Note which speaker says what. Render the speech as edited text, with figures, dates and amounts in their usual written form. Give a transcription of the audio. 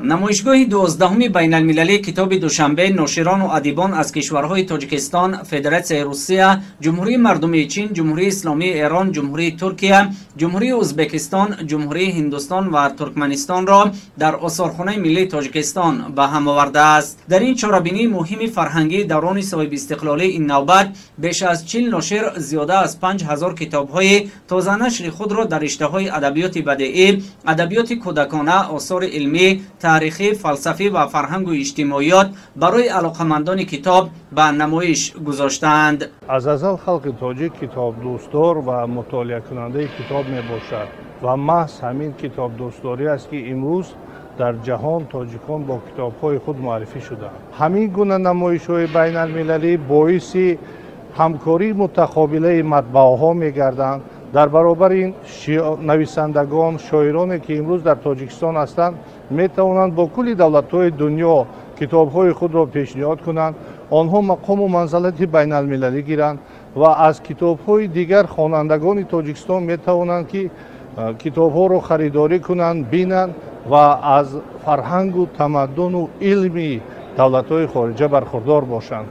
Speaker 1: Намоишгоҳи 12-уми байналмилалии китоби Душанбе ноширону адибон аз кишварҳои Тоҷикистон, Федератсияи Русия, Ҷумҳурии Мардумии Чин, Ҷумҳурии Исломии Эрон, Ҷумҳурии Туркия, Ҷумҳурии Ӯзбекистон, Ҷумҳурии Ҳиндустон ва Туркманистонро дар Осорхонаи миллии Тоҷикистон ба ҳам овардааст. Дар ин чорабинии муҳими фарҳангии даврони соҳибистиқлолӣ ин навбат беш аз 40 ношир зиёда аз 5000 китобҳои тозанашри худро дар риштаҳои адабиёти бадеӣ, адабиёти кӯдакона, осори илмӣ, таърихӣ, фалсафӣ ва фарҳангу иҷтимоиёт барои алоқамандони китоб ба намоиш гузоштаанд.
Speaker 2: Аз азал халқи тоҷик китобдӯстдор ва мутолиакунандаи китоб мебошад ва маҳз ҳамин китобдӯстдорӣ аст, ки имрӯз дар ҷаҳон тоҷикон бо китобҳои худ муаррифӣ шудаанд. Ҳамин гуна намоишҳои байналмилалӣ боиси ҳамкории мутақобилаи матбааҳо мегарданд. Дар баробари ин нависандагон, шоироне, ки имрӯз дар Тоҷикистон ҳастанд, метавонанд бо кулли давлатҳои дунё китобҳои худро пешниҳод кунанд, онҳо мақому манзалати байналмилалӣ гиранд ва аз китобҳои дигар хонандагони Тоҷикистон метавонанд, ки китобҳоро харидорӣ кунанд, бинанд ва аз фарҳангу тамаддуну илми давлатҳои хориҷа бархурдор бошанд.